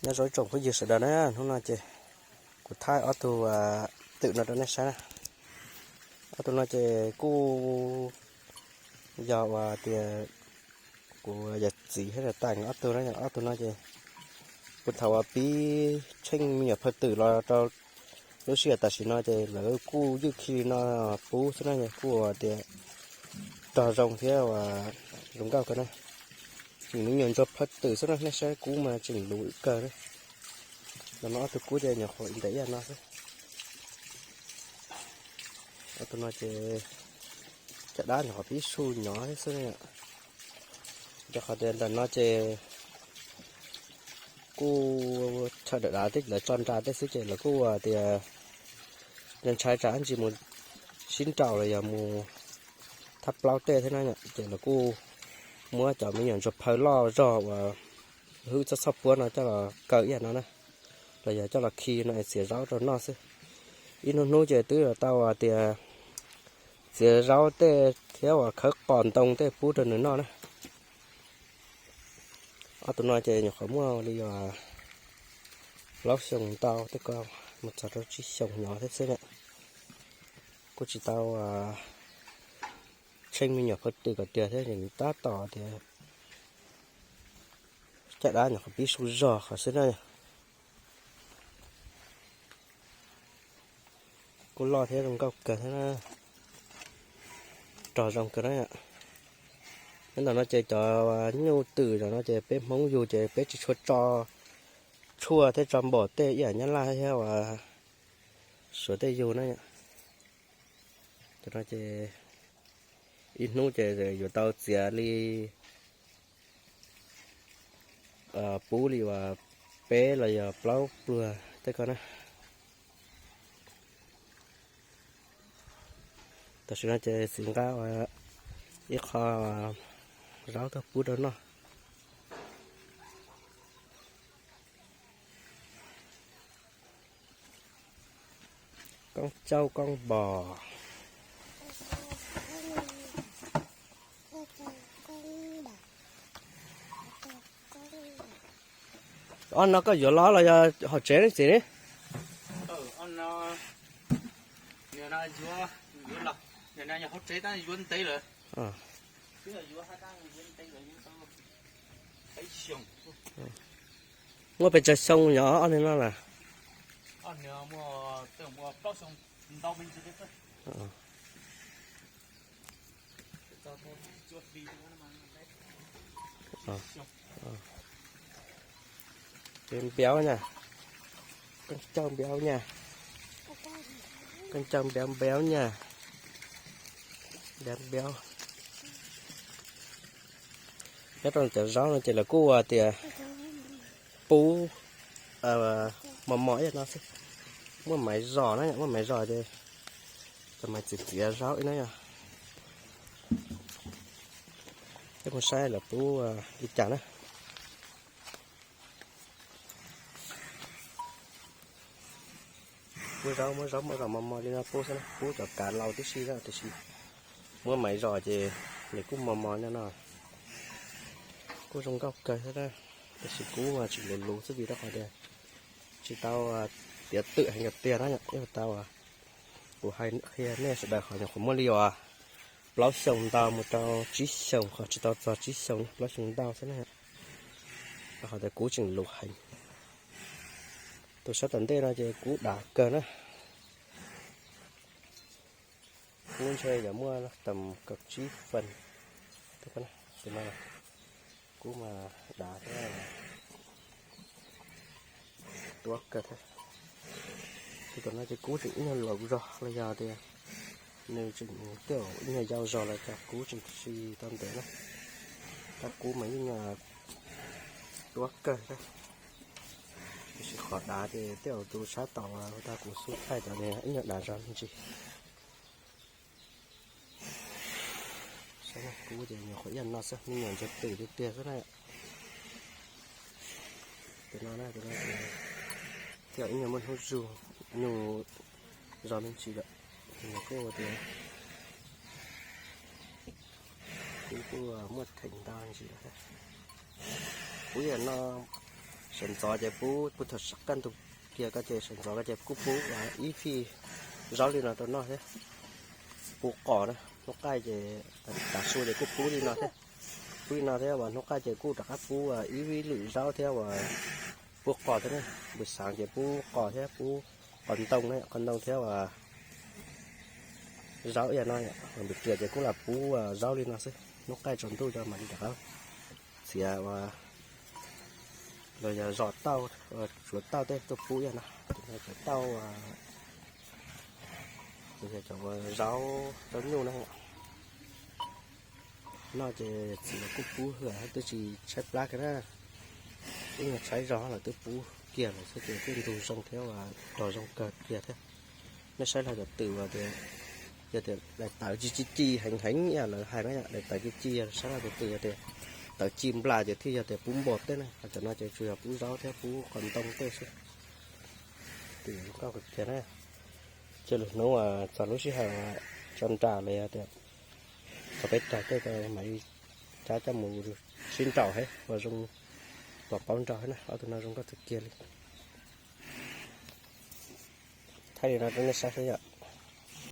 Nyob zoo ib tsoom phooj ywg sawv daws na, hnub no ces kuv thaij ob tug twm no rau nej saib na. Ob tug no ces kuj yog uas tias kuv yawm txiv thiab niam tais nkawd ob tug na. Ob tug no ces puag thaum uas pib tsheej me nyuam phawj twm los rau lub sij hawm tam sim no ces lawv kuj ywj khi li no pub xwb na, kuj tias rog zoo thiab uas zoo nkauj kawg na. Tseem me nyuam ntsuag phawj twm xwb na, nej saib kub mas tseem luv kawg na. Ntawm no ob tug kub ces nyuam qhuav ntawm ib yam no xwb. Ob tug no ces caj dab nyuam qhuav pib su nyov thiab xwb na. Rau qhov tias ntawm no ces kuj chaw dav dav tej lawv tso nra tej xwb ces lawv kuj tias ntshai tsam ntsis mus sib nraus los yog mus thab plaub tej thiab na, ces lawv kuj muab cov me nyuam ntsuag phawj loj zog uas hwj txoj txhoj puab no coj los kaw ib yam no na, los yog coj los khi no es txiav zaub rau noj xwb. Ib hnub hnub ces twb tau tias txiav zaub tej thiab uas khawb qos ntoo tej pub rau nws noj na. Ob tug no ces nyuam qhuav muaj li uas plaub xyoos ntau tej ko, mus txog rau tsib xyoos nyov thiab xwb na. Kuj tsis tau tsheej me nyuam phawj twm kom tiag thiab, tab tom tias caj dab nyuam qhuav pib su zog qhov xwb na. Kuj loj thiab zoo nkauj kawg thiab na, rog zoo kawg na. Nyob ntawm no ces cov nyuj twm no ces peb Hmoob yug ces peb tsis tshua tso tshuaj thiab tso npaum tej ib yam Nyab Laj thiab uas Suav tej yug na. Cov no ces ib hnub ces yuav tau txiav li pub li uas peb los yog plaub pluag tej ko na. Tam sim no ces txiv nqa ib qho zaub tuaj pub rau noj. Koob cauj koob npos. Ob no koj yuav los los yog hauv tsev ne txiv ne? Muaj pes tsawg xyoo yog ob niag no lawm? Npiaub na, koob cauj npiaub na, koob cauj npiaub npiaub na, npiaub npiaub. Nyob rau cov zaub no ces lawv kuj ua tias pub mos mos ib yam no xwb. Muaj maiv zos na, muaj maiv zos ces cov maiv txiav txiav zaub ib no yog. Peb mus saib lawv pub li cas na. Pub zaub, muab zaub muab zos mos mos li no pub xwb na, pub cov kav laus tib si na, tiam sis muab maiv zos ces nws kuj mos mos nyob no. Kuj zoo nkauj kawg thiab na, tiam sis kuv mas tseem luv luv xwb vim rau qhov tias tsis tau tiav twm heev tiag tiag na, ib tau kuv hais qhia nej sawv daws qhov nyuam qhuav muaj li uas plaub xyoos ntau mus rau tsib xyoos, qhov tsis tau txog tsib xyoos, plaub xyoos ntau xwb na. Rau qhov tias kuv tseem luv heev. Tus sab tom ntej no ces kuv dav kawg na. Kuv ntshe yuav muaj tau kaum tsib fees. Tus no kuv mas dav thiab, tuab kawg thiab. Tus tom no ces kuv tseem ib nyuag laus zog los yog tias nws tseem tej zaum ib nyuag yau zog los cas kuv tseem tsis tau ntev na. Tab kuv mas yeej tuab kawg thiab. Tiam sis qhov dav ces tej zaum tus sab tom tag kuv xub thaij cov ib nyuag dav zog me ntsis. Saib kuv ces nyuam qhuav ib yam no xwb, me nyuam ntsuag twm tiag tiag xwb na. Tus no na, tus no ces thiaj ib nyuag muaj hnub zug, nyuj zog me ntsis lawm. Nws kuj tias kuv kuj muaj theem ntau ntsis lawm thiab. Kuv yam no Sawv ntxov ces pub, pub thaum sab kaj ntug kiag ko ces sawv ntxov ko ces kuj pub ib fij zaub li no rau noj thiab. Pub qos na, hnub qaij ces tav su ces kuj pub li no thiab. Pub li no thiab uas hnub qaij ces kuj rov qab pub ib lwm zaub thiab uas pub qos thiab na. Npus xaav ces pub qos thiab pub qos ntoo na, qos ntoo thiab uas zaub ib yam no. Npus riam ces kuj lam pub zaub li no xwb, hnub qaij tsaus ntuj cov mam li rov qab txiav uas los yog zom tauj, tsuav tauj tej tuaj pub ib yam no. Cov tauj, cov zaub, zaub nyuj na. Noj ces txiv los kuj pub hwm twb tsis tshaib plab kiag na. Ib nyuag tshaib zog lawv twb pub kiag lawm xwb ces kuj ntug zoo thiab uas rog zoo kawg kiag thiab. Nej saib log cov twm uas tias, yog tias daim tawv ci ci ci heev heev yam lawv hais na, daim tawv ci ci, saib log cov twm yog tias tawv ci nplas ces thiaj yog tias pub npua teb na, ho cov no ces tsuas yog pub zaub thiab pub qos ntoo tej xwb. Twm zoo nkauj kawg kiag na. Ces lwm hnub uas txog lub sij hawm tso nras los yog tias txog peb rau tej ko mam li cab coj mus sib nraus thiab uas zoo, los paub nraus thiab na. Ob tug no zoo nkauj kawg kiag li. Thaij li no rau nej saib xwb yom.